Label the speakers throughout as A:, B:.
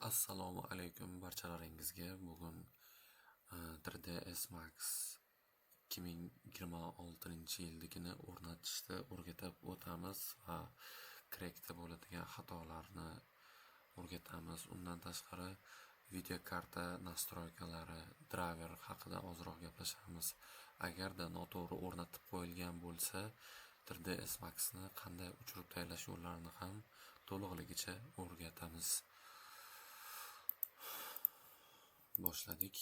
A: Assalomu alaykum barchalaringizga. Bugun 3ds Max 2026-yildigini o'rnatishni o'rgatib o'tamiz va crackda bo'ladigan xatolarni o'rgatamiz. Undan tashqari videokarta настройкалari, driver haqida ozroq gaplashamiz. Agarda noto'g'ri o'rnatib qo'yilgan bo'lsa, 3ds Max'ni qanday o'chirib tayyorlash yo'llarini ham to'liqligicha o'rgatamiz. Boshladik.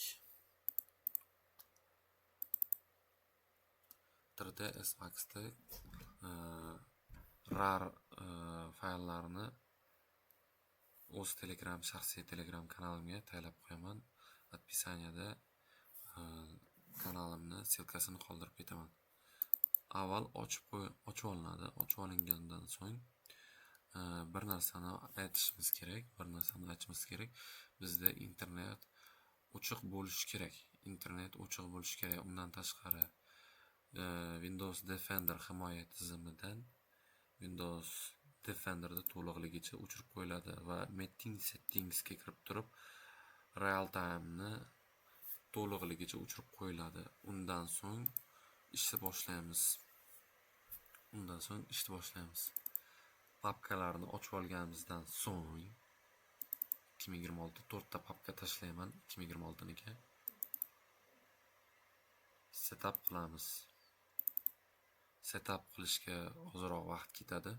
A: 3ds Max'da RAR fayllarni o'z Telegram, shaxsiy Telegram kanalimga tayyorlab qo'yaman. Описаниеda kanalimni ссылкасini qoldirib ketaman. Avval ochib olinadi. Ochib olingandan so'ng bir narsani aytishimiz kerak, bir narsani aytishimiz kerak. Bizda internet ochiq bo'lishi kerak. Internet ochiq bo'lishi kerak. Undan tashqari Windows Defender himoya tizimidan Windows Defenderda to'liqligicha o'chirib qo'yiladi va Meeting Settingsga kirib turib Real Time'ni to'liqligicha o'chirib qo'yiladi. Undan so'ng ishni boshlaymiz. Undan so'ng ishni boshlaymiz. Papkalarni ochib olganimizdan so'ng 2026 to'rtta papka tashlayman 2026niki. Setup qilamiz. Setup qilishga ozroq vaqt ketadi.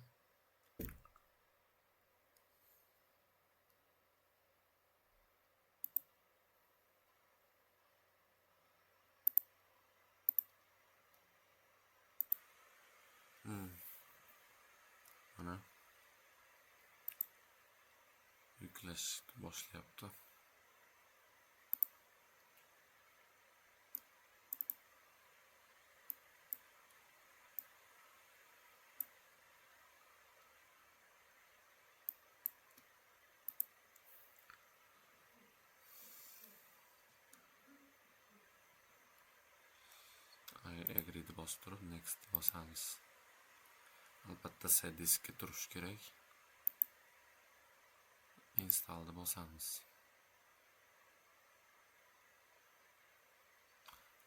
A: Mana yuklash boshlayapti. I agree'ni bosib turib next bosamiz. Albatta C diskka turishi kerak. Installni bosamiz.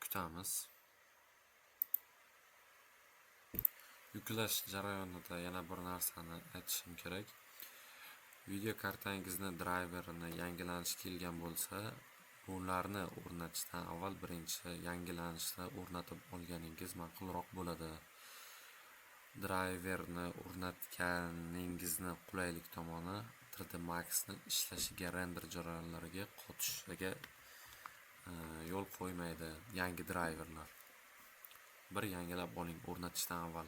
A: Kutamiz. Yuklash jarayonida yana bir narsani aytishim kerak. Video kartangizni driverini yangilanish kelgan bo'lsa, bularni o'rnatishdan avval birinchi yangilanishni o'rnatib olganingiz ma'qulroq bo'ladi. Driverni o'rnatganingizni qulaylik tomoni 3D Max'ni ishlashiga, render jarayonlariga qotishiga yo'l qo'ymaydi yangi driverlar. Bir yangilab oling o'rnatishdan avval.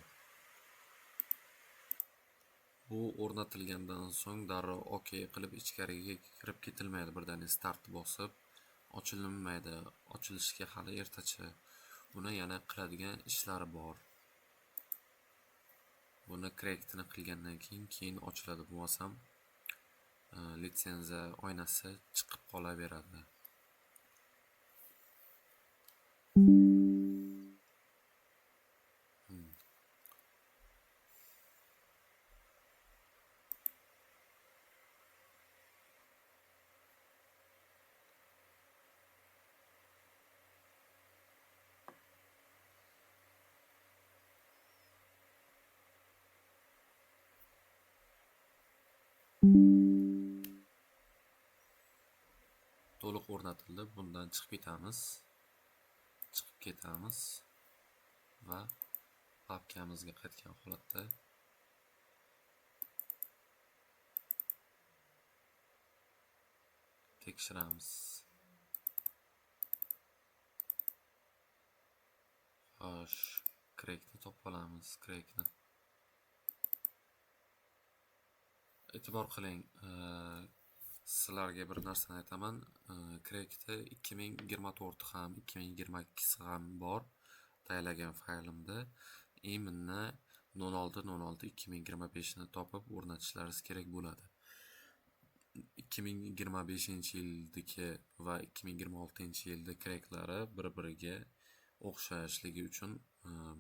A: Bu o'rnatilgandan so'ng darrov OK qilib ichkariga kirib ketilmaydi, birdaniga start bosib ochilmaydi. Ochilishiga hali ertachi. Buni yana qiladigan ishlari bor. Buni crackni qilgandan keyin ochiladi. Bo'lmasam litsenziya oynasi chiqib qolaveradi. To'liq o'rnatildi. Bundan chiqib ketamiz. Chiqib ketamiz va papkamizga qaytgan holatda tekshiramiz. Xo'sh, crackni topib olamiz, crackni. E'tibor qiling, sizlarga bir narsani aytaman. Crackda 2024 ham, 2022 ham bor tayyorlagan faylimda. Именно 06.06.2025 ni topib o'rnatishlaringiz kerak bo'ladi. 2025-yildagi va 2026-yilda cracklari bir-biriga o'xshashligi uchun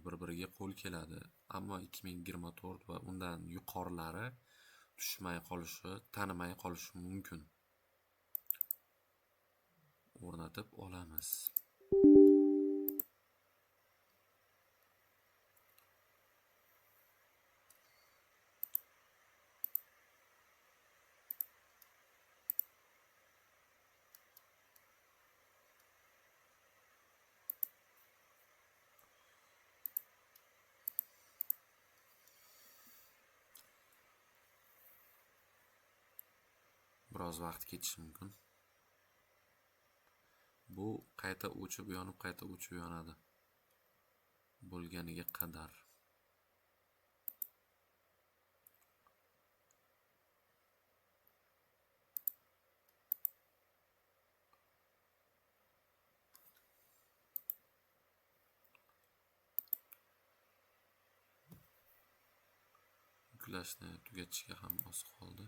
A: bir-biriga qo'l keladi. Ammo 2024 va undan yuqorilari tushmay qolishi, tanimay qolishi mumkin. o'rnatib olamiz. Biroz vaqt ketishi mumkin. Bu qayta o'chib yonib, qayta o'chib yonadi bo'lganiga qadar. Yuklashni tugatishga ham oz qoldi.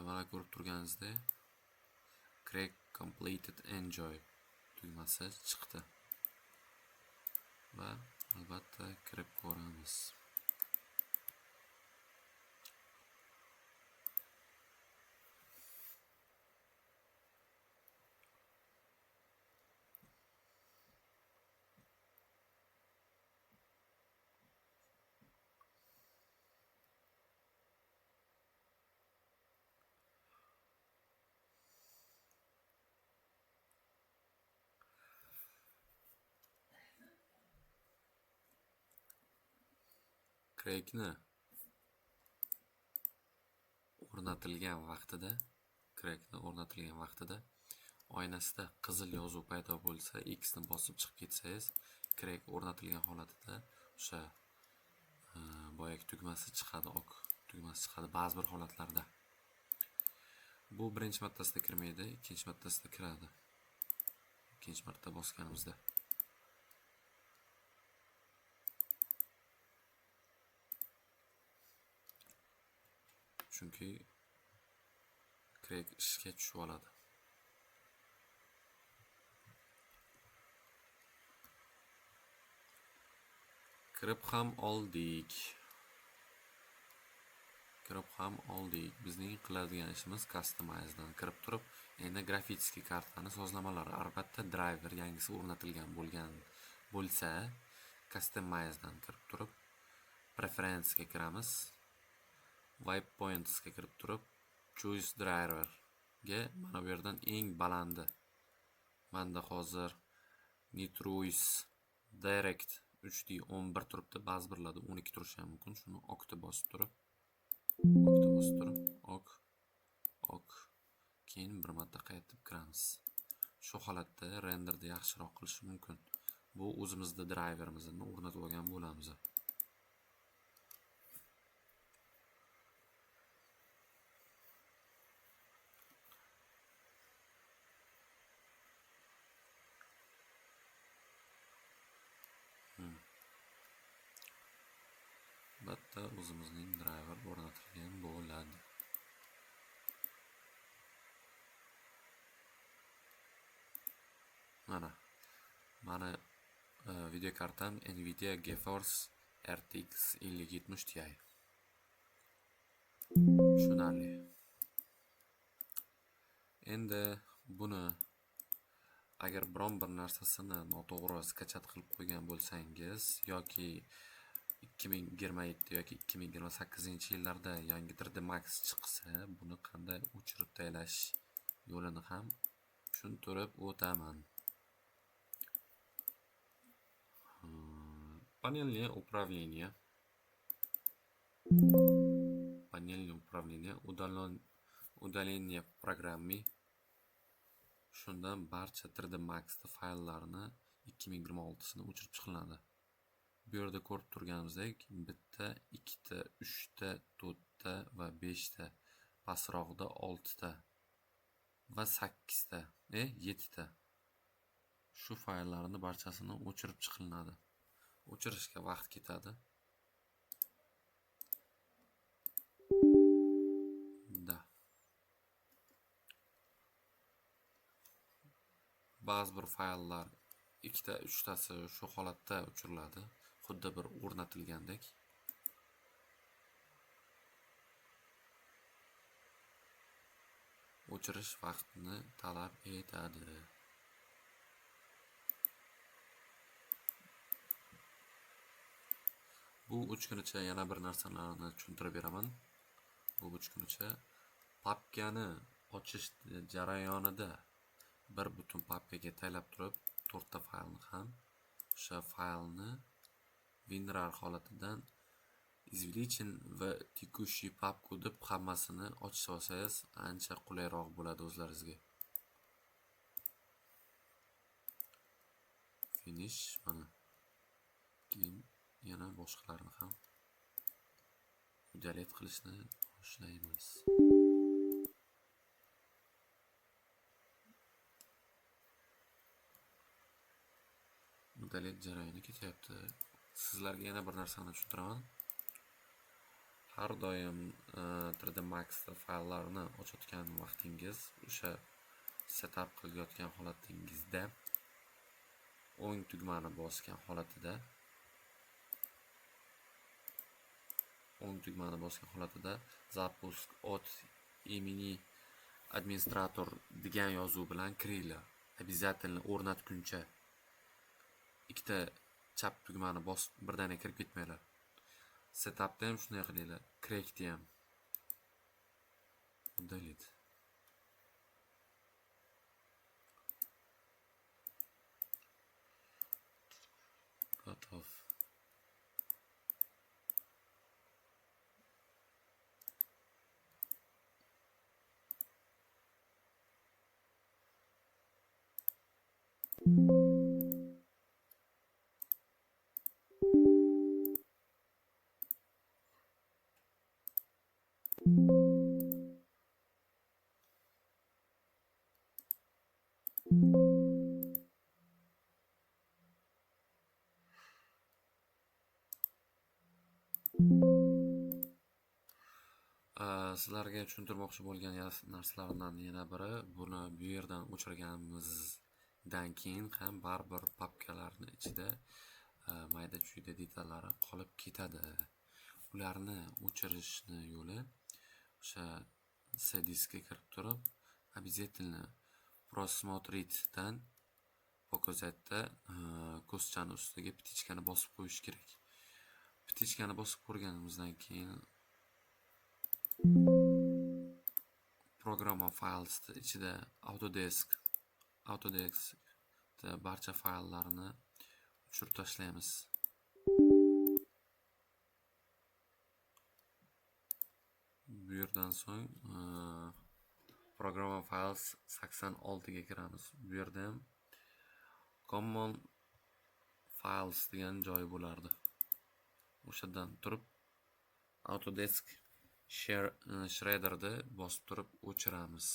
A: Mana ko'rib turganingizdek Crack Completed Enjoy tugmasi chiqdi va albatta kirib ko'ramiz. Crackni o'rnatilgan vaqtida oynasida qizil yozuv paydo bo'lsa, X ni bosib chiqib ketsangiz, crack o'rnatilgan holatida o'sha boyagi tugmasi chiqadi, oq tugmasi chiqadi ba'zi bir holatlarda. Bu birinchi martasida kirmaydi, ikkinchi martasida kiradi. Ikkinchi marta bosganimizda. Chunki crack ishga tushib oladi. Kirib ham oldik. Bizning qiladigan ishimiz Customize'dan kirib turib, endi grafический kartani sozlamalari, albatta driver yangisi o'rnatilgan bo'lgan bo'lsa, Customize'dan kirib turib, Preferencesga kiramiz. Waypointsga kirib turib, Choose Driver ga mana bu yerdan eng balandi. Menda hozir Nitrois Direct 3D 11 turibdi, ba'zi birlarda 12 turishi ham mumkin. Shuni okni bosib turib, ok, keyin bir marta qaytib kiramiz. Shu holatda renderni yaxshiroq qilish mumkin. Bu o'zimizda driverimizni o'rnatib olgan bo'lamiz. Albatta o'zimizning driver o'rnatilgan bo'ladi. Mana video kartam Nvidia GeForce RTX 5070 Ti. Tushunarli. Endi buni agar biron bir narsasini noto'g'ri skachat qilib qo'ygan bo'lsangiz yoki 2027 yoki 2028-yillarda yangi 3D Max chiqsa, buni qanday o'chirib tashlash yo'lini ham tushuntirib o'taman. Панельное управление. Панельное управление, удаление программы. Shundan barcha 3D Max fayllarini 2026sini o'chirib chiqiladi. Bu yerda ko'rib turganimizdek, bitta, ikkita, uchta, to'rtta va beshta, pastroqda oltita va sakkizta, yettita. Shu fayllarni barchasini o'chirib chiqilinadi. O'chirishga vaqt ketadi. Da. Ba'zi bir fayllar ikkita, uchtasi shu holatda o'chiriladi, xuddi bir o'rnatilgandek. O'chirish vaqtini talab etadi. Bu o'chgunicha yana bir narsalarni tushuntirib beraman. Bu o'chgunicha papkani ochish jarayonida bir butun papkaga taylab turib, 4 ta faylni ham o'sha faylni WinRAR holatidan извлечен в текущую папку deb hammasini ochib olsangiz ancha qulayroq bo'ladi o'zlaringizga. Finish mana. Keyin yana boshqalarini ham udalet qilishni boshlaymiz. Udalet jarayoni ketyapti. Sizlarga yana bir narsani tushuntiraman. Har doim 3D Max'da fayllarni ochayotgan vaqtingiz, o'sha setup qilayotgan holatingizda o'ng tugmani bosgan holatida запуск от имени administrator degan yozuv bilan kiringlar. Обязательно o'rnatguncha ikkita chap tugmani bosib birdaniga kirib ketmanglar. Setupda ham shunday qilinglar. Crackda ham. Удалить. Готов. Sizlarga tushuntirmoqchi bo'lgan narsalardan yana biri, buni bu yerdan o'chirganimizdan keyin ham baribir papkalarning ichida mayda-chuyda detallari qolib ketadi. Ularni o'chirishni yo'li o'sha C diskga kirib turib, обязательно просмотреть-dan показать-da ko'zchani ustiga птичкani bosib qo'yish kerak. Птичкani bosib ko'rganimizdan keyin programma files ichida Autodeskda barcha fayllarni o'chirib tashlaymiz. Bu yerdan so'ng programma files 86 ga kiramiz. Bu yerda ham common files degan joyi bo'lardi. O'shadan turib Autodesk Shredderni bosib turib o'chiramiz.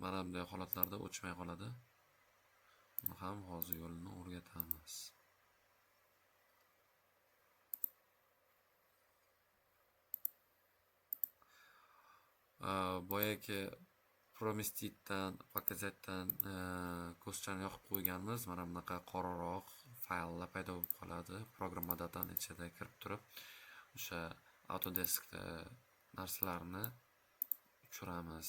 A: Mana bunday holatlarda o'chmay qoladi. Buni ham hozir yo'lini o'rgatamiz. Boyagi Promistitdan, Показatdan ko'zchani yoqib qo'yganmiz. Mana bunaqa qoraroq fayllar paydo bo'lib qoladi. Programma datani ichida kirib turib, o'sha Autodeskda narsalarni uchiramiz.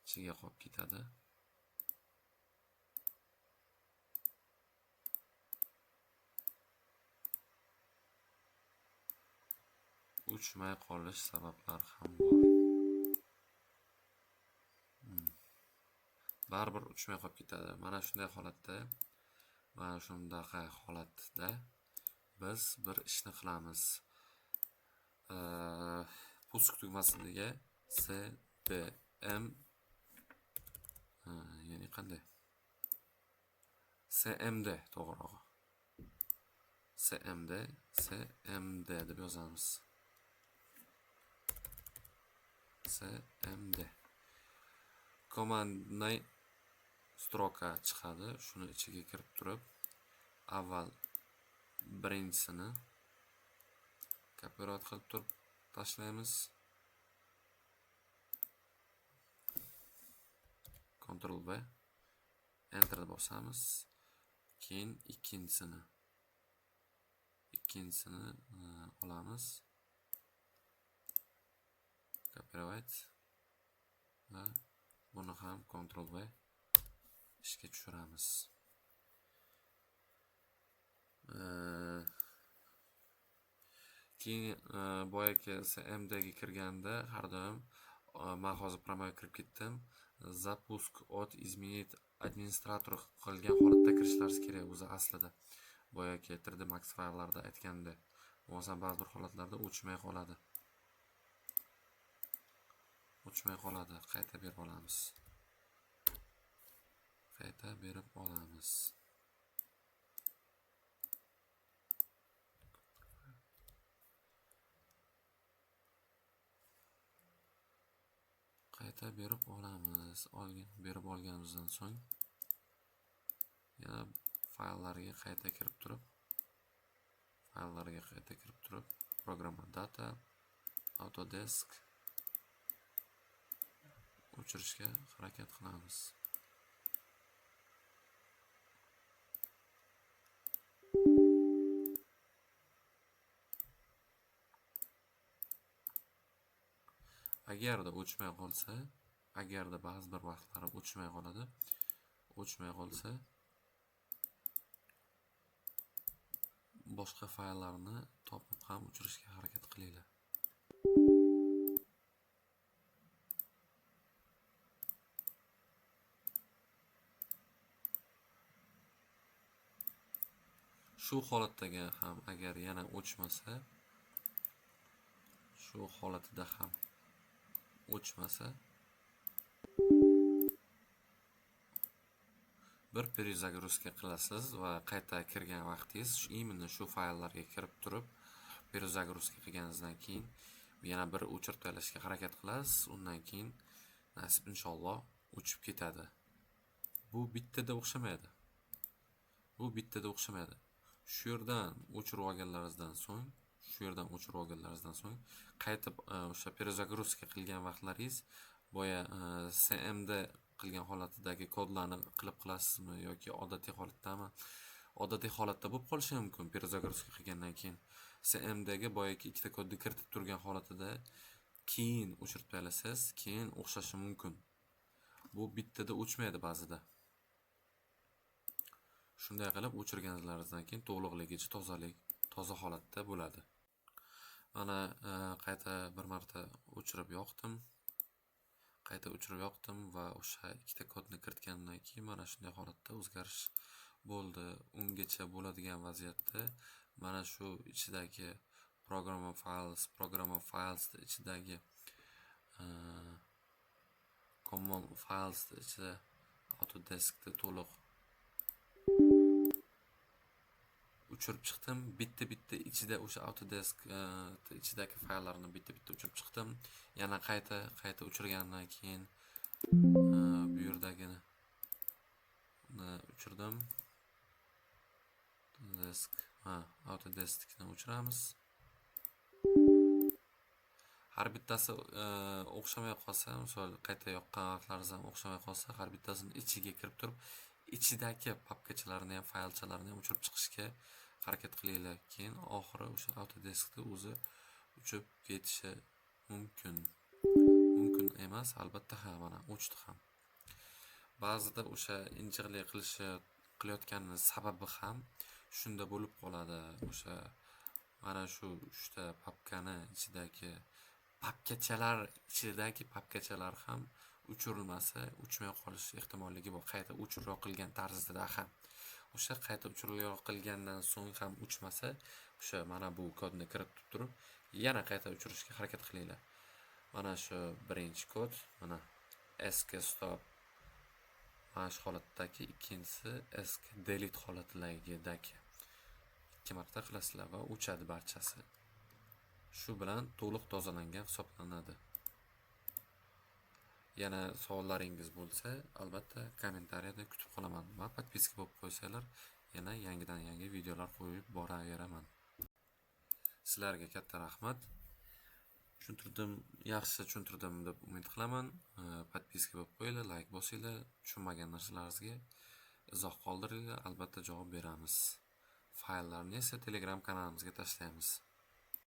A: Ichiga qolib ketadi. Uchmay qolish sabablari ham bor. Baribir uchmay qolib ketadi. Mana shunday holatda, mana shundaqa holatda biz bir ishni qilamiz. Pusk tugmasiga C D M, ya'ni qanday? CMD to'g'rirog'i. CMD, CMD deb yozamiz. CMD. Командный строка chiqadi. Shuni ichiga kirib turib, avval birinchisini kopirovat qilib turib tashlaymiz. Ctrl V, Enter bosamiz. Keyin ikkinchisini olamiz. Copyright va buni ham Ctrl V ishga tushiramiz. Keyin boyagi CMD ga kirganda har doim men hozir promoga kirib ketdim. Запуск от изменить administrator qilgan holatda kirishlaringiz kerak o'zi aslida. Boyagi 3D Max fayllarda aytganda, bo'lmasa ba'zi bir holatlarda o'chmay qoladi. O'chmay qoladi, qayta berib olamiz. Qayta berib olamiz. Qayta berib olamiz. Berib olganimizdan so'ng yana fayllarga qayta kirib turib, programma data, Autodesk o'chirishga harakat qilamiz. Agarda o'chmay qolsa, agarda ba'zi bir vaqtlari o'chmay qoladi, o'chmay qolsa boshqa fayllarni topib ham o'chirishga harakat qilinglar. Shu holatdagi ham agar yana o'chmasa, shu holatida ham o'chmasa bir перезагрузка qilasiz va qayta kirgan vaqtingiz именно shu fayllarga kirib turib перезагрузка qilganingizdan keyin yana bir o'chirib tashlashga harakat qilasiz. Undan keyin nasib inshaalloh o'chib ketadi. Bu bittada o'xshamaydi. Bu bittada o'xshamaydi. Shu yerdan o'chirib olganlaringizdan so'ng, qaytib o'sha перезагрузка qilgan vaqtlaringiz boya CMD qilgan holatidagi kodlarni qilib qilasizmi yoki odatiy holatdami? Odatiy holatda bo'lib qolishi mumkin перезагрузка qilgandan keyin. CMD ga boyagi ikkita kodni kiritib turgan holatida keyin o'chirib tashlasangiz, keyin o'xshashi mumkin. Bu bittada o'chmaydi ba'zida. Shunday qilib o'chirganlaringizdan keyin to'liqligicha toza holatda bo'ladi. Mana qayta bir marta o'chirib yoqdim. Qayta o'chirib yoqdim va o'sha ikkita kodni kiritgandan keyin mana shunday holatda o'zgarish bo'ldi. Ungacha bo'ladigan vaziyatda mana shu ichidagi Program Files ichidagi Common Files ichida Autodesk'da to'liq o'chirib chiqdim. Bitta-bitta ichida o'sha Autodesk ichidagi fayllarni bitta-bitta o'chirib chiqdim. Yana qayta o'chirgandan keyin bu yerdagini o'chirdim. Autodeskni o'chiramiz. Har bittasi o'xshamay qolsa, misol qayta yoqqan vaqtlaringiz ham o'xshamay qolsa, har bittasini ichiga kirib turib, ichidagi papkachalarni ham, faylchalarni ham o'chirib chiqishga harakat qilinglar. Keyin oxiri o'sha Autodeskda o'zi uchib ketishi mumkin. Mumkin emas, albatta ha, mana o'chdi ham. Ba'zida o'sha injiqlik qilayotganini sababi ham shunda bo'lib qoladi. O'sha mana shu uchta papkani ichidagi papkachalar ichidagi papkachalar ham o'chirilmasa uchmay qolish ehtimolligi bor. Qayta o'chirib yoqilgan tarzida ham. O'sha qayta o'chirib yoqilgandan so'ng ham uchmasa, o'sha mana bu kodni kiritib turib, yana qayta o'chirishga harakat qilinglar. Mana shu birinchi kod, mana sk stop Mana shu holatdagi, ikkinchisi Esc Delete holatidagi. Ikki marta qilasizlar va o'chadi barchasi. Shu bilan to'liq tozalangan hisoblanadi. Yana savollaringiz bo'lsa, albatta kommentariyada kutib qolaman va подписка bo'lib qo'ysanglar, yana yangidan yangi videolar qo'yib boraveraman. Sizlarga katta rahmat. Tushuntirdim, yaxshi tushuntirdim deb umid qilaman. Подписка bo'lib qo'yinglar, layk bosinglar, tushunmagan narsalaringizga izoh qoldiringlar, albatta javob beramiz. Fayllarni esa Telegram kanalimizga tashlaymiz.